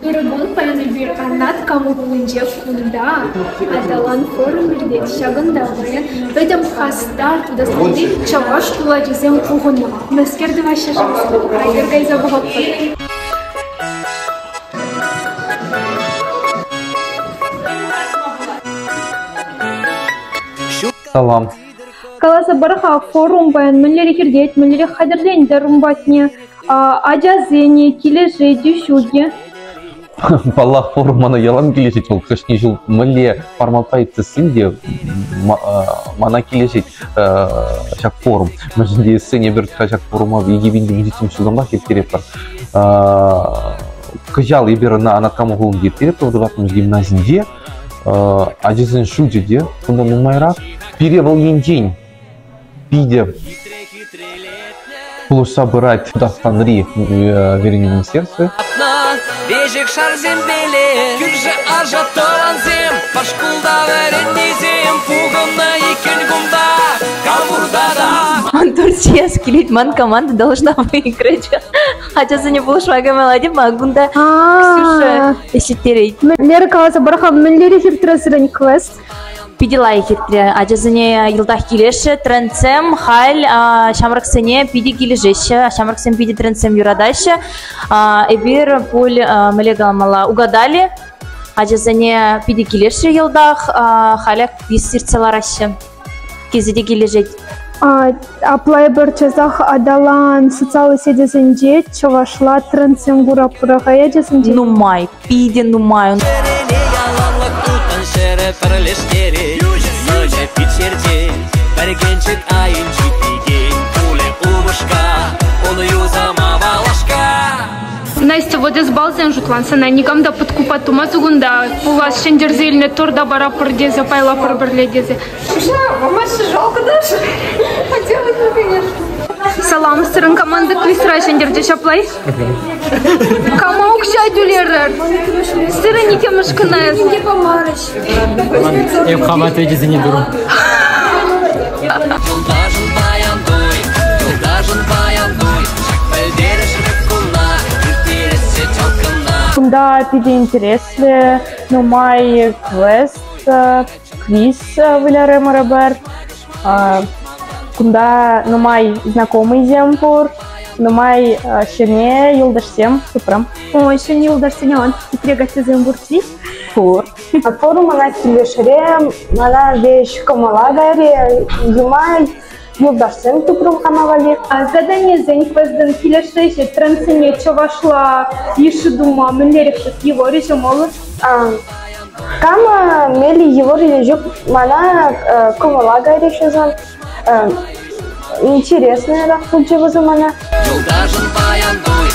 Ырӑ кун паян эпир Анат Кама хулинче кунта Аталан форум иртет. Ҫакӑнта паян пӗтӗм хастар Тутарстанри чӑваш шкул ачисем пухӑннӑ. Мӗскер тӑваҫҫӗ-ши вӗсем? Айтӑр кайса пӑхӑпӑр. Салам. Каласа пар-ха, форум паян мӗнлерех иртет, мӗнлерех хатӗрлентӗр ун патне? Ачасене килӗшет-и, ҫук-и? Паллах, форум мана ялан килӗшет. Вӑл кашни ҫул мӗнле форматпа иртсессӗн те мана килӗшет ҫак форум. Мӗншӗн тесен эпир ҫак форума 2007 ҫултанпах ирттеретпӗр. Кӑҫал эпир ӑна Анат Кама хулинче ирттеретпӗр, тӑваттӑмӗш гимназинче. Ачасен шучӗ те кунта нумайрах. Пире вӑл енчен питӗ пулӑшса пырать Тутарстанри вӗренӳ министерстви. Веҫех шарсемпеле кӳршӗ арҫа тӑвансем, шкулта вӗреннисем пухӑннӑ иккен кунта, капурта та. Антон Чес килет, ман команда должна выиграть. Ачасене пулӑшма кӑмӑла те ман кунта Ксюша ӗҫлеттерет. Лера каласа пар-ха, мӗнлерех иртрӗ сирӗн квест? Питӗ лайӑх иртрӗ. Ачасене йӑлтах килӗшрӗ. Трендсем халь ҫамрӑксене питӗ килӗшеҫҫӗ. Ҫамрӑксем питӗ трендсем юратаҫҫӗ. Эпир пуль мӗнле каламалла, угадали. Ачасене питӗ килӗшрӗ йӑлтах. Халӗ квиз иртсе лараҫҫӗ. Килсе те килӗшет. Апла эпир часах аталан социаллӑ сетьсенче чӑвашла трендсем кураппӑр-ха ачасенче. Нумай, питӗ нумай. Чӗрене яланлӑх ылтӑн ҫӗрӗ пӗрлештерет. Сӑнӗ пит черчен, пӗркенчӗк айӗнчи пикен пулӗ упӑшка, ун юсама валашка. Настя, вот эс балсен шутлан, сана никам та подкупать тумасть кунта. Пулас ҫӗнтерсе илнӗ торта параппӑр тесе, пайлапӑр пӗрле тесе. Маша, жалко даже. Хотелось бы, конечно. Салам, сирӗн команда квизра ҫӗнтерчӗ ҫапла-и? Кама укҫа тӳлерӗр? Сирӗн иккӗмӗш кӑна. Нигде помарыш. Эп хама ответисене турӑм. Юлташӑн паян туй, юлташӑн паян туй, ҫак пӗлтерӗшлӗ куна ирттересчӗ чалкӑна. Кунта питӗ интереслӗ, нумай квест, квиз вылярӑмӑр эпир. Кунта нумай знакомыйсем пур, нумай ҫӗнӗ юлташсем тупрӑм. Ой, ҫӗнӗ юлташсене ан хитре каччӑсем пур-ши? Пур. Форум мана килӗшрӗ, мана веҫ кӑмӑла кайрӗ, нумай юлташсем тупрӑм хама валли. Заданисен квестӑн килӗшреҫҫӗ трендсене чӑвашла йышши тума мӗнлерех йывӑр-и ҫӑмӑл? Кама меллӗ йывӑр или ҫук, мана кӑмӑла кайрӗ ҫусан. Интереснӑйрах пулчӗ вӗсем мана. Юлташӑн паян туй.